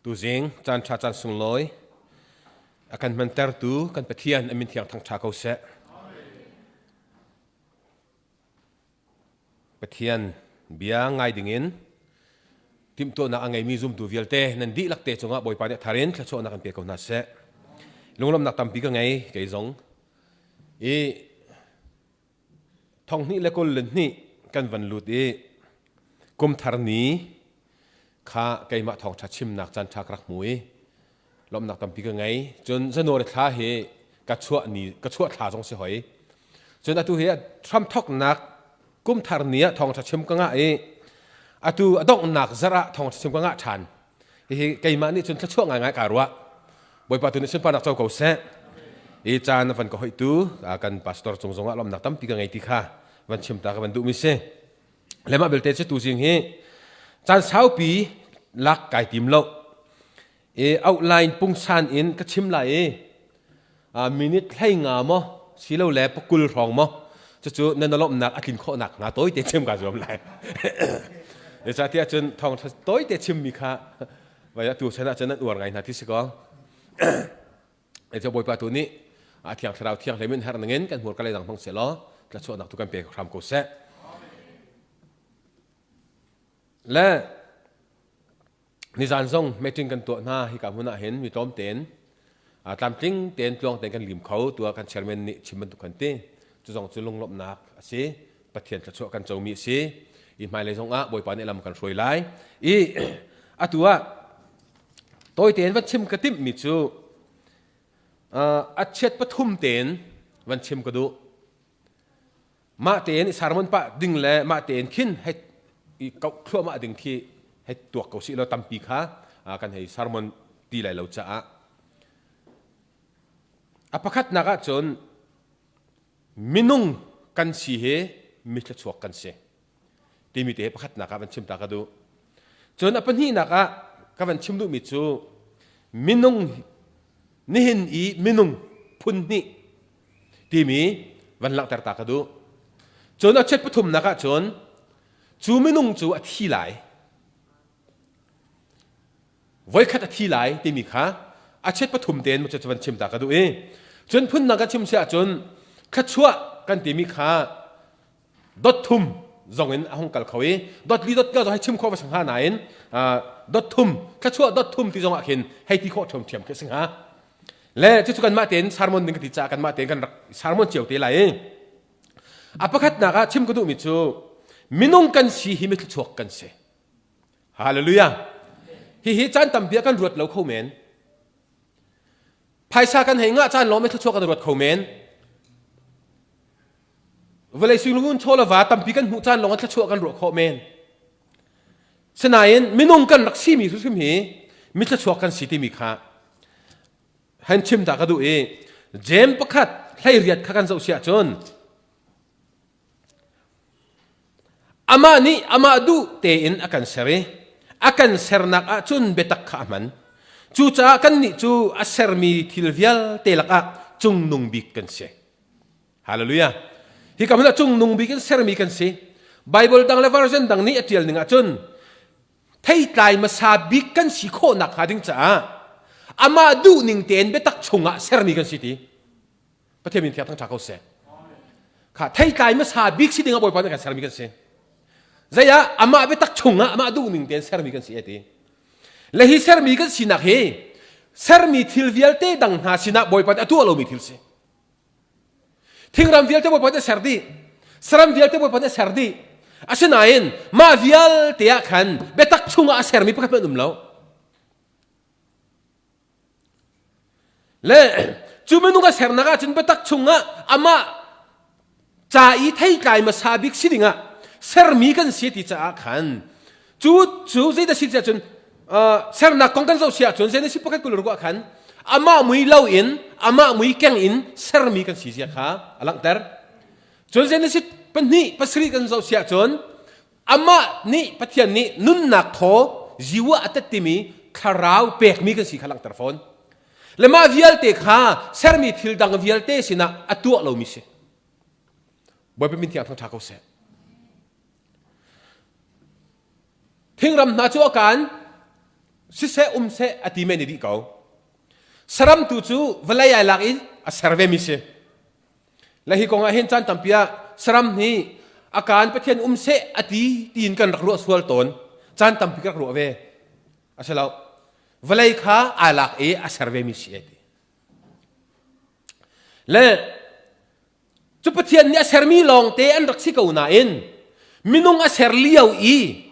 Tuzing caan ṭha caan sunglawi a kan hmantertu kan Pathian a min thiang thangṭha ko seh. Pathian bia ngai dingin timhtuahnak a ngeimi zumtu vialte nan dihlak te cungah Bawipa nih a thar in thluachuahnak an pe ko hna seh. Lunglawmhnak tampi ka ngei kei zong. I Thonghnih le 22 kan van lut i kumthar ni kha keimah thawngṭha chimnak caanṭha ka rak hmu i lawmhnak tampi ka ngei. Cun January thla hi ka chuah ni ka chuah thla zong si hoi. Cun atu hi hramthoknak kumthar ni ah thawngṭha chim ka ngah i atu a donghnak zarh ah thawngṭha chim ka ngah ṭhan. Hihi keimah nih cun thluachuah ngaingai kaa ruah. Bawipa tu nih sunparnak co ko seh. I caan a van ka hoihtu kan pastor cung zongah lawmnak tampi ka ngei ti kha van chim ta ka van duhmi si. Le mah belte cu tuzing hi caan saupi lak kai tim lo. I outline pungsan in ka chim lai i minute hlei nga maw silo le pakul hrawng maw cucu nan lawmhnak a tlin khawhnak hnga tawite chim kaa zuam lai. Zeicahtiah cun thawngṭha tawite chimmi kha vai atu chan ah cun nan uar ngai hna ti si ko. Ece Bawipa tu nih a thiang thlarau thianghlim in herh ningin kan hmurka lei dang hmang seh law tlachuahnak tu kan pe hram ko seh. Le Nizan zong meeting kan tuah hna hika hmun ah hin mi tlawm tein tlamtling tein tluang tein kan lim kho tuah kan chairman nih chim bantuk kan ti. Cu zong cu lunglawmhnak a si. Pathian thluachuah kan comi a si. I hmailei zong ah Bawipa nih lam kan hruai lai. I atu ah tawi tein van chim ka timhmi cu a chiat pathum tein van chim ka duh. Mah tein i sermon pah ding le mah tein khin hei i kauh thluahmah ding khi hei tuak ko sih law tampi kha kan hei sermon ti lai lo caah a pakhatnak ah cun minung kan si hi mi thluachuak kan si timi te pakhatnak ah van chim ta ka duh. Cun a pahnihnak ah ka van chim duhmi cu minung nihin i minung phun hnih timi van langhter ta ka duh. Cun a chet pathumnak ah cun cu minung cu a thi lai. Voikhat a thi lai timi kha a chet pathum tein cu van chim ta ka duh i cun phunnak ka chim si ahcun thluachuah kan timi kha dot thum zong in a hung kal kho i dot li dot ka zong hei chim khawh va si hnga nain dot thum thluachuah dot thum ti zong ah khin hei ti khawh ṭhiamṭhiam khi si hnga. Le cucu kanmah tein sermon ding ka ti caah kanmah tein kan rak sermon cio te lai i a pakhatnak ah chim ka duhmi cu minung kan si hi mi thluachuak kan si. Hallelujah. Hihi caan tampi ah kan ruat lo kho men. Phaisa kan hei ngah caan lawng mi thluachuak kan ruat kho men. Vawlei sui chaw le va tampi kan hmuh caan lawng ah thluachuah kan ruah khawh men. Sinain minung kan rak simi hrimhrim hi mi thluachuak kan si timi kha han chim ta ka duh i Jeim pakhat 18 kha kan zoh si ahcun amah nih amah duh tein a kan ser i a kan sernak ahcun biatak kha a hman. Cucaah kannih cu a sermi thil vialte lakah cungnung bik kan si. Hallelujah. Hi ka hmun ah cungnung bik in sermi kan si. Bible dang le version dang nih a tial ning ahcun theitlai hmasa bik kan si khawhnak hnga ding caah amah duh ning tein biatak chungah sermi kan si ti. Pathian min thiang thangṭha ko seh. Kha theitlai hmasa bik si ding ah Bawipa nih kan sermi kan si. Zei ah amah biatak chungah amah duh ning tein sermi kan si e ti. Le hi sermi kan sinak hi sermi thil vialte dang hna sinah Bawipa nih a tuah lomi thil si. Thingram vialte Bawipa nih a ser dih. Saram vialte Bawipa nih a ser dih. Asinain mah vialte ah khan biatak chungah a sermi pakhat hmanh um lo. Le cu minung a sernak ahcun biatak chungah amah ca i theitlai hmasa bik si dingah sermi kan si ti caah khan cu cu zeidah si tiah cun sernak kong kan zoh si ahcun Genesis pakhat kul ruah khan amah mui lo in amah mui keng in sermi kan si zia kha a langhter. Cun Genesis pahnih pasarih kan zoh si ahcun amah nih Pathian nih nunnak thaw ziwa a tet timi thlarau pekmi kan si kha langhter fawn. Le mah vialte kha sermi thil dang vialte sinah a tuah lomi si. Bawipa min thiang thangṭha ko seh. Thingram hna cu a kaan. Siseh um seh a ti men i dih ko. Saram tu cu vawlei ai lak in a ser ve mi si. Le hi kong ah hin caan tampi ah saram hi a kaan Pathian um seh a ti tiin kan rak ruah sual tawn. Caan tampi ka rak ruah ve. A si lo. Vawlei kha ai lak i a ser ve mi si a ti. Le cu Pathian nih a sermi lawngte an rak si ko nain minung a ser lio i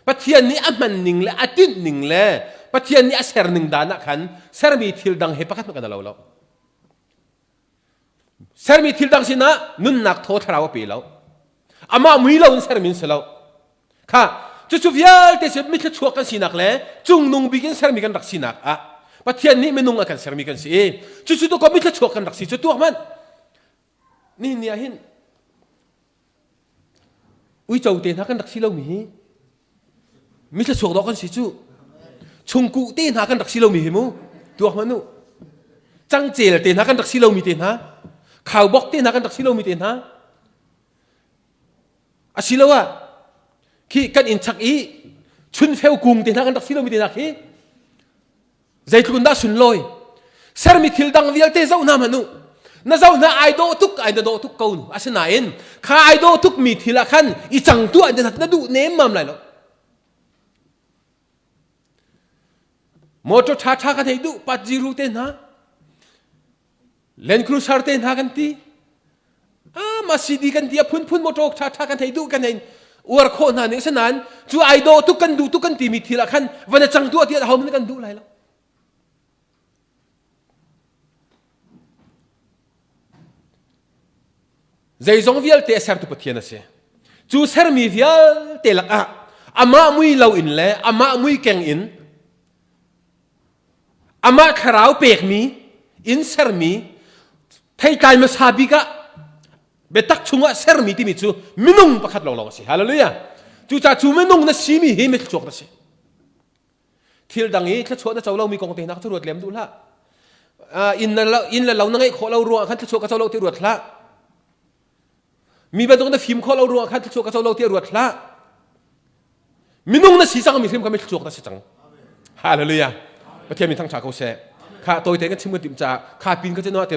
Pathian nih a hman ning le a tinh ning le Pathian nih a ser ning dan ah khan sermi thil dang he pakhat hmanh kan lo lo. Sermi thil dang sinah nunnak thaw thlarau a pe lo. Amah mui lo in sermi an si lo. Kha cucu vialte cu mithluachuak kan sinak le cungnung bik in sermi kan rak sinak ah Pathian nih minung a kan sermi kan si i cucu tu ko mithluachuak kan rak si cu tuak hmanh. Nihin ni ah hin uico te hna kan rak si lomi hi mithluachuak dawh kan si cu chungkuh te hna kan rak si lomi hi mu tuak hmanh u cangcel te hna kan rak si lomi te hna khaubok te hna kan rak si lomi te hna Asiloah khi kan inn chak i chunfeu kung te hna kan rak si lomi te hna khi zeitluk in dah sunlawi sermi thil dang vialte zoh hna hmanh u na zoh hna ai dawh tuk ai na dawh tuk ko nu asinain kha ai dawh tuk mi thil ah khan i cang tuah na duh nemmam lai lo motor ṭha ṭha kan hei duh pat ziru te hna Land Cruiser te hna kan ti. Ah, ma CD kan ti a phunphun motor ṭha ṭha kan hei duh kan hei uar khawh hna ning asinain cu ai dawh tuk kan duh tuk kan timi thil ah khan van a cang tuah tiah ho kan duh lai lo. Zeizong vialte a sertu Pathian a si. Cu sermi vialte lakah amah mui lo in le amah mui keng in Amah thlarau pekmi in sermi theitlai hmasa bik ah biatak chungah sermi timi cu minung pakhat lawnglawng a si. Hallelujah. Cucaah cu minung na simi hi mithluachuak na si. Thil dang i thluachuah na co lomi kong te hna kha ruat lem duh hlah. Inn le lo na ngeih khawh lo ruangah khan thluachuah ka co lo ti ruat hlah. Mi bantuk na fim khawh lo ruangah khan thluachuah ka co lo tiah ruat hlah. Minung na si cang mi hrim kha mi thluachuak na si cang. Hallelujah. Pathian min thangṭha ko seh. Kha tawite kan chim kan timh caah kha pin ka cinu te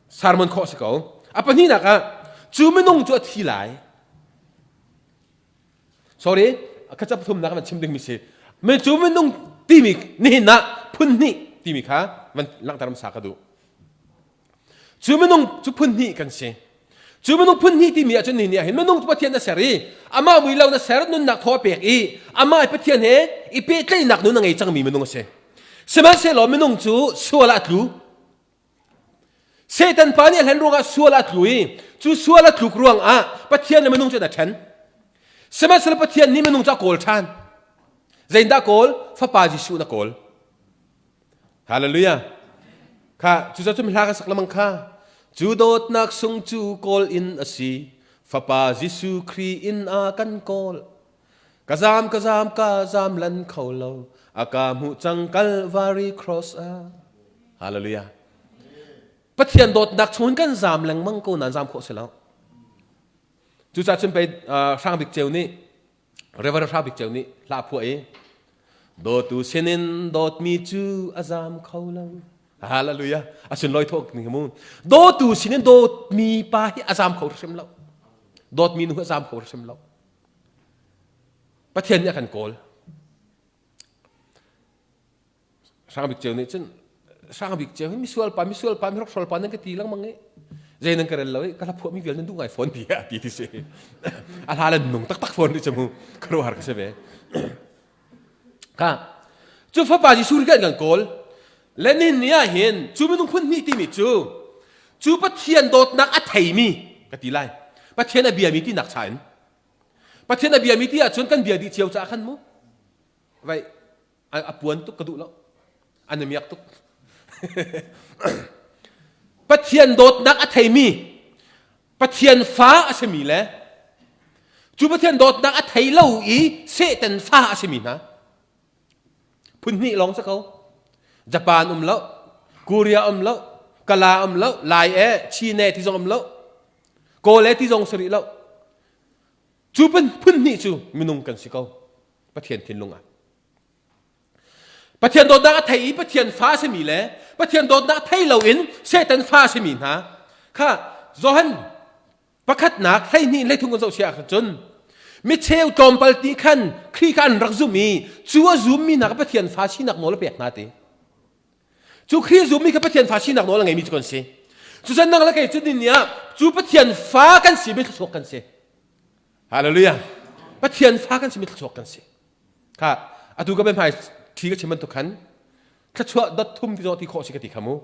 sermon khawh si ko. A pahnihnak ah cu minung cu a thi lai. Sorry, ka cap thumnak van chim ding mi si. Mi cu minung timi nihin ah phun hnih timi kha van langhter hmasa ka duh. Cu minung cu phun hnih kan si. Cu minung phun hnih timi ahcun ni ni ahhin minung cu Pathian a ser i amah mui lo na ser nunnak thaw a pek i amah Pathian he i pehtlaihnak nun a ngei cangmi minung a si. Sihmanhsehlaw minung cu sual ah a tlu. Satan pa nih a hlen ruangah sual ah a tlu i cu sual a tluk ruangah Pathian le minung cu an a ṭhen. Sihmanhsehlaw Pathian nih minung cu a kawl ṭhan. Zeindah kawl? Fapa Jesuh na kawl. Hallelujah. Kha cucaah cun hla kan sak lamang kha cu dawtnak sung cu kawl in a si fapa Jesuh Khrih in a kan kawl ka zam ka zam ka zam lan kho lo a ka hmuh cang Calvary cross ah Hallelujah Pathian dawtnak chung kan zam lengmang ko nan zam khawh si lo cucaah cun pei Hrang Bik Ceu nih Reverend Hrang Bik Ceu nih hla phuah i dawtu sinin dawtmi cu a zam kho lo. Hallelujah. A sunlawi thawk ning mu. Dawtu sinin dawtmi pa hi a zam kho hrim lo. Dawtmi nu hi a zam kho hrim lo. Pathian nih a kan kawl. Hrang Bik Ceu nih cun Hrang Bik Ceu hi misual pa misual pa mihrokhrol pa nan ka ti lengmang i zei nan ka rel lo i ka hla phuah mi vial nan duh ngai fawn ti a ti ti si a hla le nung taktak fawn ti cu khuaruahhar ka si ve ka cu fapa Jesuh kan kan kawl le nihin ni ah hin cu minung phun hnih timi cu cu Pathian dawtnak a theimi ka ti lai Pathian a biami tinak cha in Pathian a biami ti ahcun kan bia dih cio caah khan mu vai a puan tuk ka duh lo an i miak tuk Pathian dawtnak a theimi Pathian fa a simi le cu Pathian dawtnak a thei lo i Satan fa a simi hna phun hnih lawng si ko Japan um lo Korea um lo Kala um lo Lai e Chin e ti zong um lo Kawl e ti zong si rih lo cu phun hnih cu minung kan si ko Pathian thinlung ah. Pathian dawtnak a thei i Pathian fa a simi le Pathian dawtnak thei loin Satan fa a simi hna kha Johan pakhatnak 12 hleithum kan zoh sia ahcun micheu tlawmpal ti khan Khrih kha an rak zum i cu a zummi hna kha Pathian fa sinak nawl a pek hna ti. Cu Khrih zummi kha Pathian fa sinak nawl a ngeimi cu kan si. Cucan nang le kei cu ni ah cu Pathian fa kan si mi thluachuak kan si. Hallelujah. Pathian fa kan si mi thluachuak kan si. Kha atu ka hmai thi ka chim bantuk khan thluachuah dot thum ti zawh ti khawh si ka ti kha mu.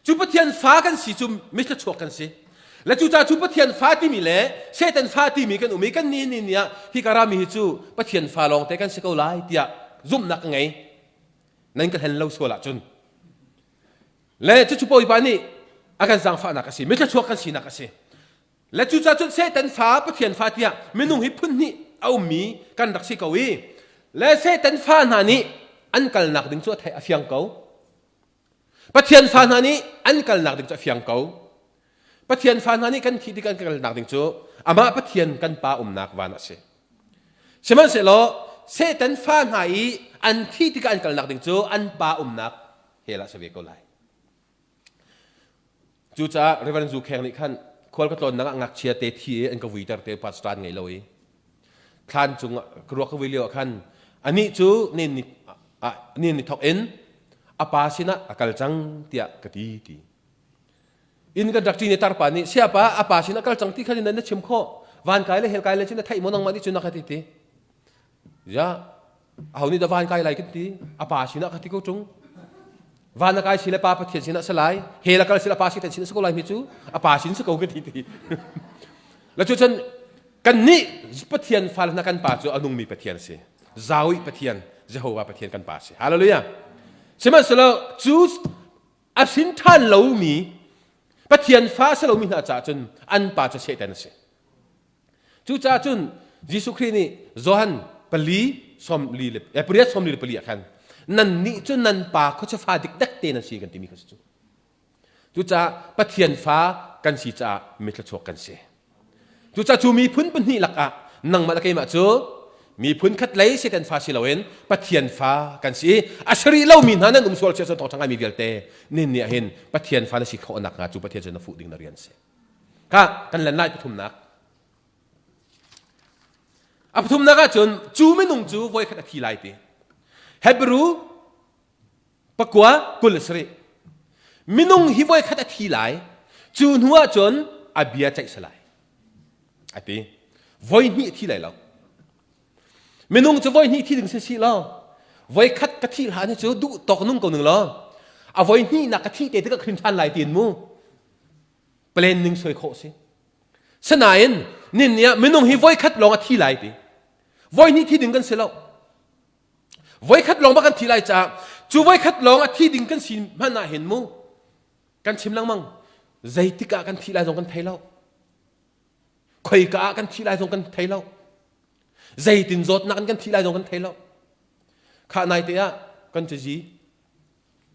Cu Pathian fa kan si cu mi thluachuak kan si. Le cucaah cu Pathian fa timi le Satan fa timi kan um i kan ni ni ni ah hi ka rami hi cu Pathian fa lawngte kan si ko lai tiah zumhnak ka ngei. Nan ka hlen lo sual ahcun. Le cucu Bawipa nih a kan zaangfahnak a si, mi thluachuak kan sinak a si. Le cucaah cun Satan fa Pathian fa tiah minung hi phun hnih a ummi kan rak si ko i le Satan fa hna nih an kalnak ding cu a theih a fiang ko. Pathian fa hna nih an kalnak ding cu a fiang ko. Pathian fa hna nih kan thih tik an kalnak ding cu amah Pathian kan pa umnak van a si. Sihmanhsehlaw Satan fa hna i an thih tikah an kalnak ding cu an pa umnak hell ah si ve ko lai. Cucaah Reverend Zu Kheng nih khan khual ka tlawnnak ah ngakchia te thi i an ka vuiter te pastor an ngei lo i thlan cung ah ka ruak ka vui lio ah khan anih cu nin ni ah nin ni thok in a pa sinah a kal cang tiah ka ti ti. Inn kan rak ṭin i tarpa nih siapa a pa sinah kal cang ti khan na chim khawh van kai le hell kai le cu na theih maw nangmah nih cun na ka ti ti. Ya, aho nih dah van kai lai kan ti? A pa sinah ka ti ko ṭung. Van a kai si le pa Pathian sinah si lai, hell a kal si le pa Satan sinah si ko lai mi cu a pa sin si ko ka ti ti. La cu cun kan nih Pathian fale hna kan pa cu a nungmi Pathian si. Zawi Pathian, Jehovah Pathian kan pa si. Hallelujah. Sihmanhsehlaw cu a hrin ṭhan lomi Pathian fa a si lomi hna caah cun an pa cu Satan a si. Cucaah cun Jesuh Khrih nih Johan pali sawm li le eh, pariat sawm li le pali ah khan nannih cu nan pa khuacha fa dikdek te nan si kan timi kha si cu. Cucaah Pathian fa kan si caah mi thluachuak kan si. Cucaah cu miphun pahnih lakah nangmah le keimah cu miphun khat lei Satan fa si loin Pathian fa kan si i a si rih lomi hna nan um sual sia cun thawngṭha ngaimi vialte nin nih ahhin Pathian fa na si khawh nakhnga cu Pathian cu na fuh ding na rian si. Kha kan len lai pathumnak. A pathumnak ahcun cu minung cu voikhat a thi lai ti. Hebrew pakua 20 le sarih. Minung hi voikhat a thi lai. Cu hnu ahcun a bia ceih si lai. A ti. Voi hnih a thi lai lo. Minung cu voi hnih thi ding si si law voikhat ka thih hlan hi cu duh tawk nung ko ning law a voi hnihnak ka thih te tikah ka hrin ṭhan lai tiin mu plan ning suai khawh si sinain nin nih ah minung hi voikhat lawng a thi lai ti voi hnih thi ding kan si lo voikhat lawng bak kan thi lai caah cu voikhat lawng a thi ding kan si hmanh ah hin mu kan chim lengmang zeitik ah kan thi lai zong kan thei lo khoika ah kan thi lai zong kan thei lo zeitin zawtnak in kan thi lai zong kan thei lo kha nai te ah kan cazi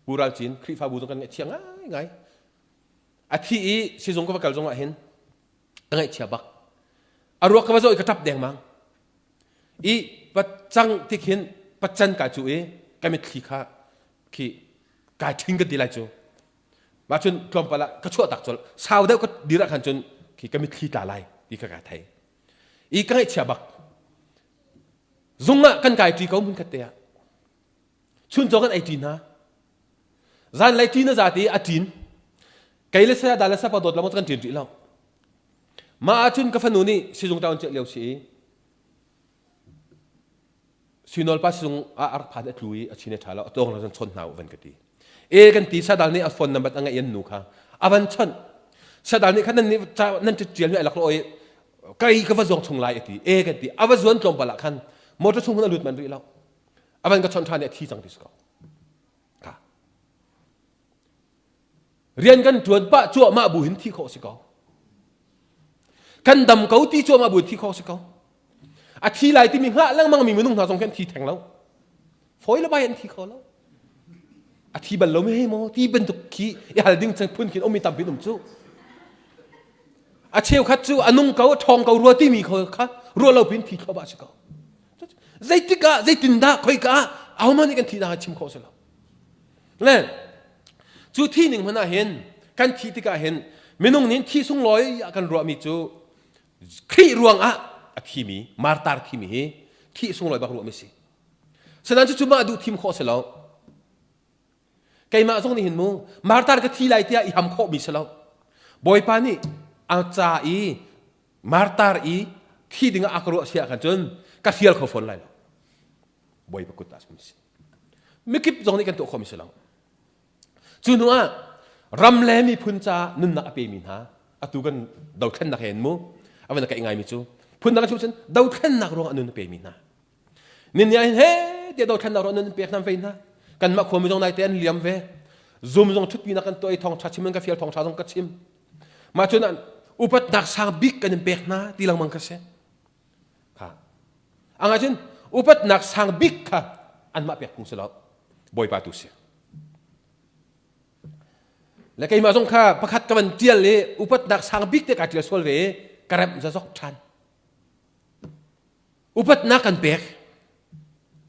Pu Ral Cin Khrihfabu zong kan ngaihchia ngaingai a thi i sizung ka va kal zong ah hin ka ngaihchia bak a ruak ka va zoh i ka ṭap dengmang i pacang tik hin pacan kai cu i ka mitthli kha khi kai ṭhing ka ti lai cu mah cun tlawmpal ah ka chuah tak col sau deuh ka dir ah khan cun khi ka mitthli tla lai ti kha ka thei i ka ngaihchia bak zung ah kan kai ṭi ko hmun khat te ah Chuncaw kan ei ṭi hna. Zanlei ṭin a zate i a ṭin. Kei le saya da le sapa dawt lo kan ṭin rih lo. Mah ahcun ka fanu nih sizung town chiah lio si i Suinol pa sizung ah a rak phan a tlu i a chin a ṭha lo a tawng lo cun chawn hna u van ka ti. E kan ti sadal nih a phone number a ngeih an nu kha a van chawnh. Sadal nih khan nan nih nan ṭial mi a lak lo i kai ka va zuang chung lai a ti. E kan ti a va zuan tlawmpal ah khan motor chung hun a lut man rih lo. A van ka chawnh ṭhan i a thi cang ti si ko. Ka. Rian kan ṭuan pah cuahmah bu hin thi khawh si ko. Kan dam ko ti cuahmah bu hin thi khawh si ko. A thi lai timi hngah lengmang mi minung hna zong khi an thi theng lo. Fawi le bai an thi kho lo. A thi bal lo mi hei maw ti bantuk khi i hal ding phun khin um mi tampi um cu. A cheukhat cu a nung ko a ṭhawng ko rua timi kha ruah lo pin thi thluahmah si ko. Zeitik ah zeitindah khoika ah ahohmanh nih kan thihnak ah chim khawh si lo. Le cu thi ning hmanh ah hin kan thi tikah hin minung nih thi sunglawi ah kan ruahmi cu Khrih ruangah a thimi martar thimi hi thi sunglawi bak ruahmi si. Sinain cucu mah duh thim khawh si lo. Keimah zong nih hin mu martar ka thi lai tiah i ham khawhmi si lo. Bawipa nih a ca i martar i thi dingah a ka ruah si ah khan cun ka hrial kho fawn lai lo. Bawipa kut ah sum si. Mikip zong nih kan tuah khawhmi si lo. Cu hnu ah ram le miphun ca nunnak a pemi hna atu kan dothlennak he mu a van kaih ngaimi cu phun dang cu cun dothlennak ruangah nun a pemi hna Nin ni ahhin he tiah dothlennak ruah nan pek hna vei hna. Kanmah khuami zong nai te an liam ve. Zum zong ṭhutpi nak kan tuah i thawngṭha chim in ka fial thawngṭha zong ka chim. Mah cun upatnak sang bik kan in pek hna ti lengmang ka si. Kha. Angah cun upatnak sang bik kha anmah pek phung si lo. Bawipa tu si. Le keimah zong kha pakhat ka van ṭial i upatnak sang bik te ka ṭial sual ve i ka remh zazok ṭhan. Upatnak kan pek.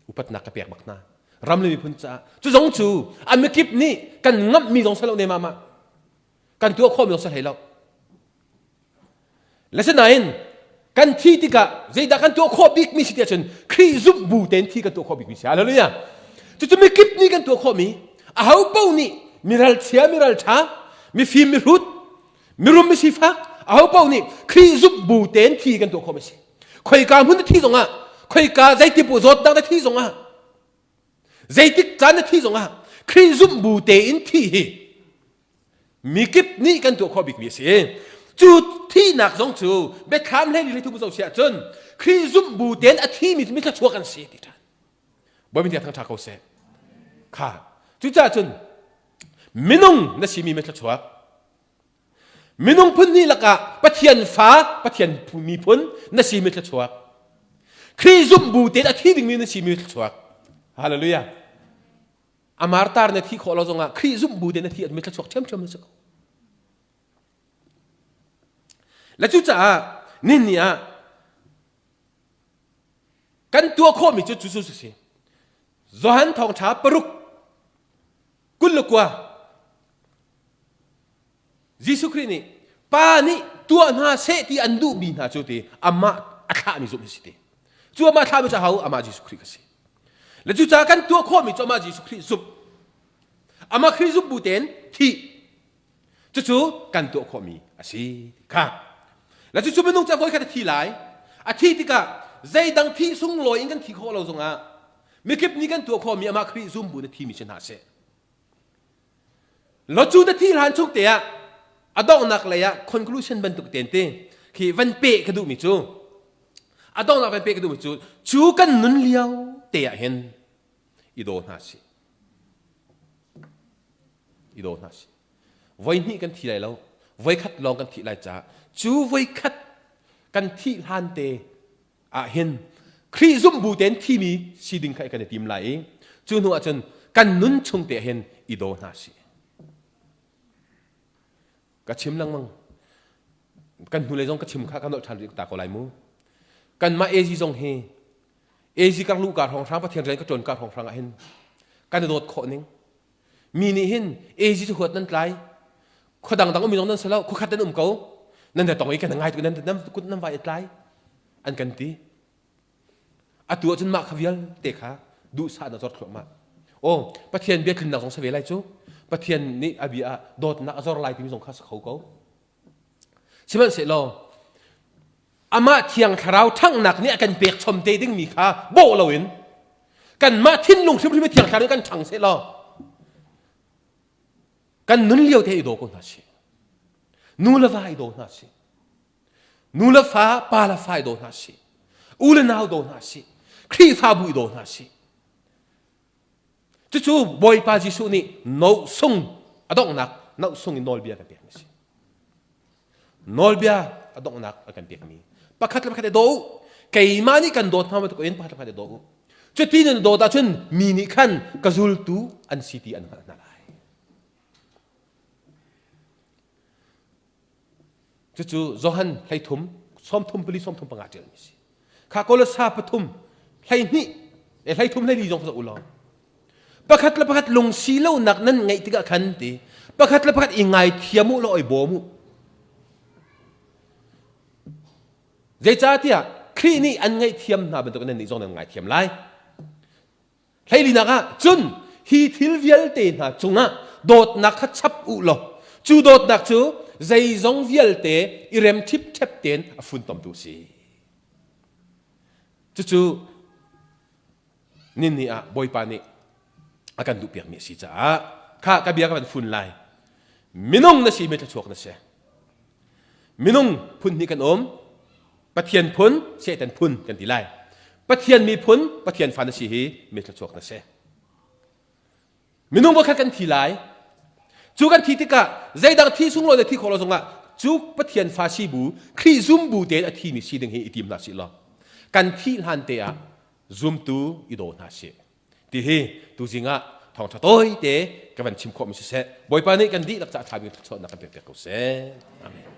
Upatnak ka pek bak hna. Ram le miphun caah. Cu zong cu a mikip nih kan ngamhmi zong si lo ne mama. Kan tuah khawhmi zong si hlei lo. Le sinain kan thi tikah zeidah kan tuah khawh bikmi si tiah cun Khrih zumh bu tein thi kan tuah khawh bikmi si. Hallelujah. Cucu mikip nih kan tuah khawhmi aho paoh nih miral chia miral ṭha mifim mihrut mirum misifak aho paoh nih Khrih zumh bu tein thi kan tuah khawhmi si. Khoika hmun na thi zongah, khoika zeitipu zawtnak na thi zongah, zeitik caan na thi zongah, Khrih zumh bu tein thi hi mikip nih kan tuah khawh bikmi a si. Cu thihnak zong cu biathlam hlei li thum zo siah cun Khrih zumh bu tein a thimi cu mithluachuak an si ti ṭhan. Bawi min thangṭha ko seh. Kha. Cucaah cun minung na simi mithluachuak Minung phun hnih lakah Pathian fa, Pathian miphun na si mi thluachuak. Khrih zumh bu tein a thi dingmi na si mi thluachuak. Hallelujah. Amar tar na thi khawh lo zongah Khrih zumh bu tein na thi mi thluachuak ṭhiamṭhiam na si ko. Le cucaah nihin ni ah kan tuah khawhmi cu cu cu si. Johan thawngṭha paruk 29 Jesuh Khrih nih Pa nih tuah hna seh ti an duhmi hna cu ti amah a thlahmi zumh si ti. Cu amah thlahmi cu aho? Amah Jesuh Khrih ka si. Le cucaah kan tuah khawhmi cu amah Jesuh Khrih zumh. Amah Khrih zumh bu tein thih. Cucu kan tuah khawhmi a si kha. Le cucu minung cu a voikhat a thi lai. A thi tikah zeidang thih sunglawi in kan thi khawh lo zongah mikip nih kan tuah khawhmi amah Khrih zum bu na thimi si hna seh. Locu na thi hlan chung te ah a donghnak lei ah conclusion bantuk ten te khi van pe ka duhmi cu a donghnak van pe ka duhmi cu cu kan nun lio te ah hin i daw hna si i daw hna si voi hnih kan thi lai lo voi khat lawng kan thih lai caah cu voi khat kan thih hlan te ah hin Khrih zumh bu tein thimi si ding kha kan i tim lai i cu hnu ah cun kan nun chung te hin i daw hna sih. Ka chim lengmang. Kan hnulei zong ka chim kha ka nolh ṭhan rih ta ko lai mu. Kanmah AZ zong hi AZ kar lu kar hrawng hrang Pathian rian ka ṭuan kar hrawng hrang ah hin kan i dawt khawh ning. Mi nih hin AZ cu huat nan tlai. Khua dangdang um zong nan si lo, khua khat nan um ko. Nan da tong i kan ngai tuk nan nan kut nan vai i tlai. An kan ti. Atu ahcun mah kha vialte kha duhsah na zor thluahmah. Aw, Pathian bia tlinnak zong si ve lai cu. Pathian nih a bia ah dawtnak a zor lai timi zong kha si kho ko. Sihmanhsehlaw amah thiang thlarau ṭhanghnak nih a kan pek chom te dingmi kha bawh loin kanmah thinlung hrimhrim i thiang thlarau nih kan ṭhang sehlaw kan nun lio te i daw ko hna sih. Nu le va i daw hna sih. Nu le fa, pa le fa i daw hna sih. U le nau daw hna sih. Khrihfabu i daw hna sih. Cucu Bawipa Jesuh nih no sung a donghnak no sung in nawlbia kan pekmi a si. Nawlbia a donghnak a kan pekmi. Pakhat le pakhat i daw u. Keimah nih kan dawt hna bantuk in pakhat le pakhat i daw u. Cuti nan dawt ahcun mi nih khan ka zultu an si ti an hngalh hna lai. Cucu Johan 13, 34 35 ṭialmi a si. Kha Kolosa pathum. 12 e 13 14 zong u law pakhat le pakhat lungsi lonak nan ngeih tikah khan ti pakhat le pakhat i ngaithiam u law oi bawm u. Zeicahtiah Khrih nih an ngaihthiam hna bantuk nan nih zong nan ngaithiam lai. Hleilinak ah cun hi thil vialte hna cungah dawtnak kha chap u law cu dawtnak cu zeizong vialte i rem ṭhipṭhep tein a funtomtu a si. Cucu ninni ah Bawipa nih a kan duhpiakmi a si caah kha ka bia ka van fun lai. Minung na si mi thluachuak na si. Minung phun hnih kan um. Pathian phun, Satan phun kan ti lai. Pathian miphun, Pathian fa na si hi mi thluachuak na si. Minung voikhat kan thi lai. Cu kan thi tikah zeidang thi sunglawi le thi khawh lo zongah cu Pathian fa si bu, Khrih zum bu tein a thimi si ding hi i tim hna sih law kan thih hlan te ah zumtu i daw hna sih. Ti hi tuzing ah thawngṭha tawi te ka van chim khawhmi siseh Bawipa nih kan dihlak caah ṭha bik thluachuahnak kan pek piak ko seh. Amen.